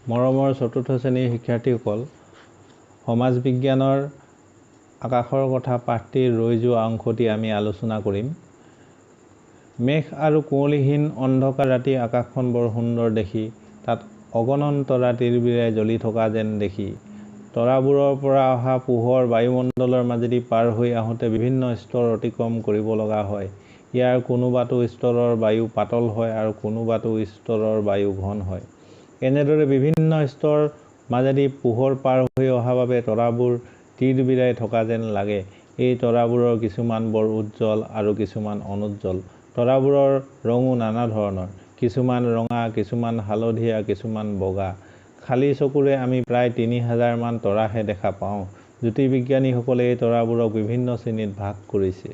মৰমৰ চতুৰ্থ শ্ৰেণীৰ শিক্ষাৰ্থীসকল, সমাজ বিজ্ঞানৰ আকাশৰ কথা পাঠটিৰ ৰৈ যোৱা অংশটি আমি আলোচনা কৰিম। মেঘ আৰু কুঁৱলীহীন অন্ধকাৰ ৰাতি আকাশখন বৰ সুন্দৰ দেখি। তাত অগণন তৰা তিৰবিৰাই জ্বলি থকা যেন দেখি। তৰাবোৰৰ পৰা অহা পোহৰ বায়ুমণ্ডলৰ মাজেদি পাৰ হৈ আহোঁতে বিভিন্ন স্তৰ অতিক্ৰম কৰিব লগা হয়। ইয়াৰ কোনোবাটো স্তৰৰ বায়ু পাতল হয় আৰু কোনোবাটো স্তৰৰ বায়ু ঘন হয়। এনেদৰে বিভিন্ন স্তৰ মাজেদি পোহৰ পাৰ হৈ অহা বাবে তৰাবোৰ তিৰবিৰাই থকা যেন লাগে। এই তৰাবোৰৰ কিছুমান বৰ উজ্জ্বল আৰু কিছুমান অনুজ্জ্বল। তৰাবোৰৰ ৰঙো নানা ধৰণৰ। কিছুমান ৰঙা, কিছুমান হালধীয়া, কিছুমান বগা। খালী চকুৰে আমি প্ৰায় 3000মান তৰাহে দেখা পাওঁ। জ্যোতিৰ্বিজ্ঞানীসকলে এই তৰাবোৰক বিভিন্ন শ্ৰেণীত ভাগ কৰিছে।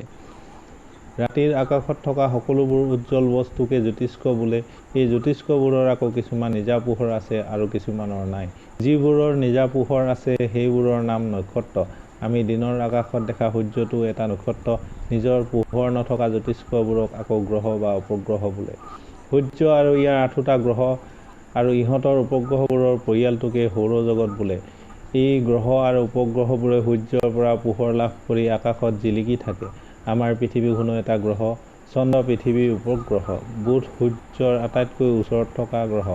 ৰাতিৰ আকাশত থকা সকলোবোৰ উজ্জ্বল বস্তুকে জ্যোতিষ্ক বোলে। এই জ্যোতিষ্কবোৰৰ আকৌ কিছুমান নিজা পোহৰ আছে আৰু কিছুমানৰ নাই। যিবোৰৰ নিজা পোহৰ আছে সেইবোৰৰ নাম নক্ষত্ৰ। আমি দিনৰ আকাশত দেখা সূৰ্যটোও এটা নক্ষত্ৰ। নিজৰ পোহৰ নথকা জ্যোতিষ্কবোৰক আকৌ গ্ৰহ বা উপগ্ৰহ বোলে। সূৰ্য আৰু ইয়াৰ আঠোটা গ্ৰহ আৰু ইহঁতৰ উপগ্ৰহবোৰৰ পৰিয়ালটোকে সৌৰজগত বোলে। এই গ্ৰহ আৰু উপগ্ৰহবোৰে সূৰ্যৰ পৰা পোহৰ লাভ কৰি আকাশত জিলিকি থাকে। আমাৰ পৃথিৱীখনো এটা গ্ৰহ। চন্দ্ৰ পৃথিৱীৰ উপগ্ৰহ। বুধ সূৰ্যৰ আটাইতকৈ ওচৰত থকা গ্ৰহ।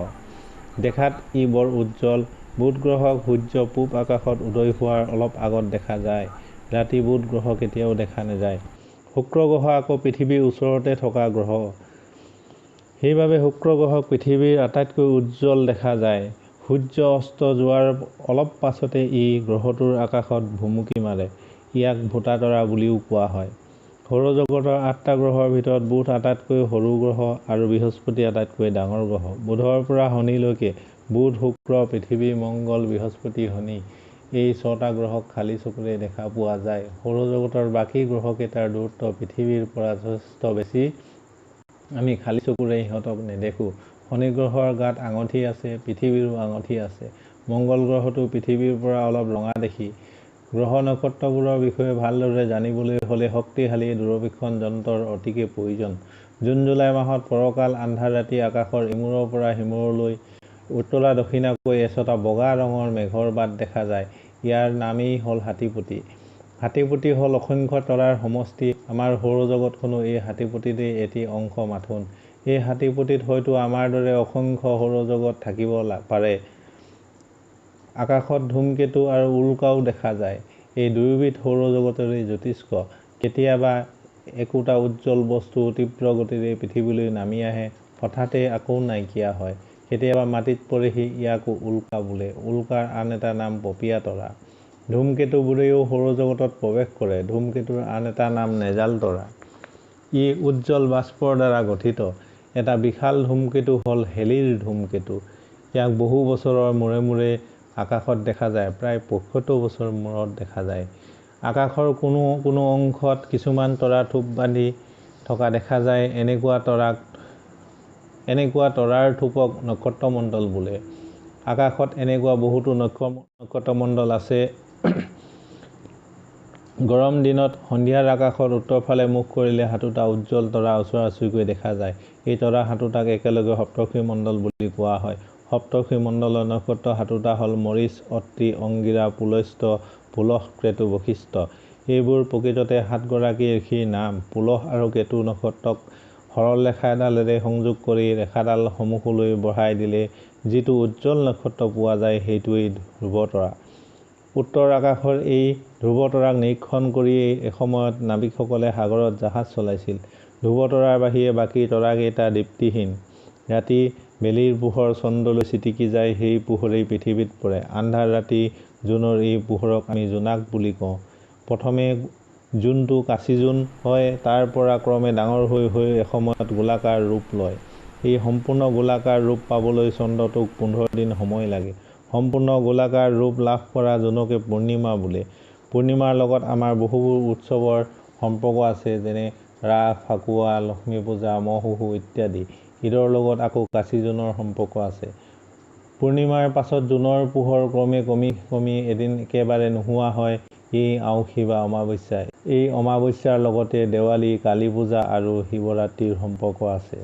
দেখাত ই বৰ উজ্জ্বল। বুধ গ্ৰহক সূৰ্য পূব আকাশত উদয় হোৱাৰ অলপ আগত দেখা যায়। ৰাতি বুধ গ্ৰহ কেতিয়াও দেখা নাযায়। শুক্ৰ গ্ৰহ আকৌ পৃথিৱীৰ ওচৰতে থকা গ্ৰহ। সেইবাবে শুক্ৰ গ্ৰহক পৃথিৱীৰ আটাইতকৈ উজ্জ্বল দেখা যায়। সূৰ্য অস্ত যোৱাৰ অলপ পাছতে ই গ্ৰহটোৰ আকাশত ভুমুকি মাৰে। ইয়াক ভোটা তৰা বুলিও কোৱা হয়। সৌৰজগতৰ আঠটা গ্ৰহৰ ভিতৰত বুধ আটাইতকৈ সৰু গ্ৰহ আৰু বৃহস্পতি আটাইতকৈ ডাঙৰ গ্ৰহ। বুধৰ পৰা শনিলৈকে বুধ, শুক্ৰ, পৃথিৱী, মংগল, বৃহস্পতি, শনি এই ছটা গ্ৰহক খালী চকুৰে দেখা পোৱা যায়। সৌৰজগতৰ বাকী গ্ৰহকেইটাৰ দূৰত্ব পৃথিৱীৰ পৰা যথেষ্ট বেছি। আমি খালী চকুৰে ইহঁতক নেদেখোঁ। শনি গ্ৰহৰ গাত আঙঠি আছে, পৃথিৱীৰো আঙঠি আছে। মংগল গ্ৰহটো পৃথিৱীৰ পৰা অলপ ৰঙা দেখি। গ্ৰহ নক্ষত্ৰবোৰৰ বিষয়ে ভালদৰে জানিবলৈ হ'লে শক্তিশালী দূৰবীক্ষণ যন্ত্ৰৰ অতিকে প্ৰয়োজন। জুন জুলাই মাহত ফৰকাল আন্ধাৰ ৰাতি আকাশৰ ইমূৰৰ পৰা সিমূৰলৈ উত্তৰা দক্ষিণাকৈ এচটা বগা ৰঙৰ মেঘৰ বাট দেখা যায়। ইয়াৰ নামেই হ'ল হাতীপটি। হাতীপটি হ'ল অসংখ্য তৰাৰ সমষ্টি। আমাৰ সৌৰজগতখনো এই হাতীপটিৰেই এটি অংশ মাথোন। এই হাতীপটিত হয়তো আমাৰ দৰে অসংখ্য সৌৰজগত থাকিব পাৰে। আকাশত ধূমকেতু আৰু উল্কাও দেখা যায়। এই দুয়োবিধ সৌৰজগতৰেই জ্যোতিষ্ক। কেতিয়াবা একোটা উজ্জ্বল বস্তু তীব্ৰ গতিৰে পৃথিৱীলৈ নামি আহে, হঠাতে আকৌ নাইকিয়া হয়। কেতিয়াবা মাটিত পৰেহি, ইয়াকো উল্কা বোলে। উল্কাৰ আন এটা নাম পপীয়া তৰা। ধূমকেতুবোৰেও সৌৰজগতত প্ৰৱেশ কৰে। ধূমকেতুৰ আন এটা নাম নেজাল তৰা। ই উজ্জ্বল বাষ্পৰ দ্বাৰা গঠিত। এটা বিশাল ধূমকেতু হ'ল হেলিৰ ধূমকেতু। ইয়াক বহু বছৰৰ মূৰে মূৰে আকাশত দেখা যায়, প্ৰায় 75 বছৰৰ মূৰত দেখা যায়। আকাশৰ কোনো কোনো অংশত কিছুমান তৰা থোপ বান্ধি থকা দেখা যায়। এনেকুৱা তৰাৰ থোপক নক্ষত্ৰমণ্ডল বোলে। আকাশত এনেকুৱা বহুতো নক্ষত্ৰমণ্ডল আছে। গৰম দিনত সন্ধিয়াৰ আকাশত উত্তৰ ফালে মুখ কৰিলে সাতোটা উজ্জ্বল তৰা ওচৰা ওচৰিকৈ দেখা যায়। এই তৰা সাতোটাক একেলগে সপ্তৰ্ষিমণ্ডল বুলি কোৱা হয়। সপ্তৰ্ষিমণ্ডলৰ নক্ষত্ৰ সাতোটা হ'ল মৰীচ, অত্ৰি, অংগিৰা, পুলস্ত্য, পুলহ, কেতু, বশিষ্ঠ। এইবোৰ প্ৰকৃততে সাতগৰাকী ঋষিৰ নাম। পুলহ আৰু কেতু নক্ষত্ৰক সৰল ৰেখা এডালেৰে সংযোগ কৰি ৰেখাডাল সন্মুখলৈ বঢ়াই দিলে যিটো উজ্জ্বল নক্ষত্ৰ পোৱা যায় সেইটোৱেই ধ্ৰুৱতৰা। উত্তৰ আকাশৰ এই ধ্ৰুৱতৰাক নিৰীক্ষণ কৰিয়েই এসময়ত নাবিকসকলে সাগৰত জাহাজ চলাইছিল। ধ্ৰুৱতৰাৰ বাহিৰে বাকী তৰাকেইটা দীপ্তিহীন। ৰাতি বেলিৰ পোহৰ চন্দ্ৰলৈ ছিটিকি যায়, সেই পোহৰেই পৃথিৱীত পৰে। আন্ধাৰ ৰাতি জোনৰ এই পোহৰক আমি জোনাক বুলি কওঁ। প্ৰথমে জোনটো কাঁচি জোন হয়, তাৰ পৰা ক্ৰমে ডাঙৰ হৈ হৈ এসময়ত গোলাকাৰ ৰূপ লয়। এই সম্পূৰ্ণ গোলাকাৰ ৰূপ পাবলৈ চন্দ্ৰটোক 15 দিন সময় লাগে। সম্পূৰ্ণ গোলাকাৰ ৰূপ লাভ কৰা জোনকে পূৰ্ণিমা বোলে। পূৰ্ণিমাৰ লগত আমাৰ বহুবোৰ উৎসৱৰ সম্পৰ্ক আছে, যেনে ৰাস, ফাকুৱা, লক্ষ্মী পূজা, মহোহো ইত্যাদি। ঈদৰ লগত আকৌ কাঁচি জোনৰ সম্পৰ্ক আছে। পূৰ্ণিমাৰ পাছত জোনৰ পোহৰ ক্ৰমে কমি কমি এদিন একেবাৰে নোহোৱা হয়। এই আঁউসী বা অমাৱস্যা। এই অমাৱস্যাৰ লগতে দেৱালী, কালী পূজা আৰু শিৱৰাত্ৰিৰ সম্পৰ্ক আছে।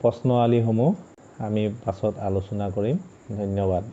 প্ৰশ্নাৱলীসমূহ আমি পাছত আলোচনা কৰিম। ধন্যবাদ।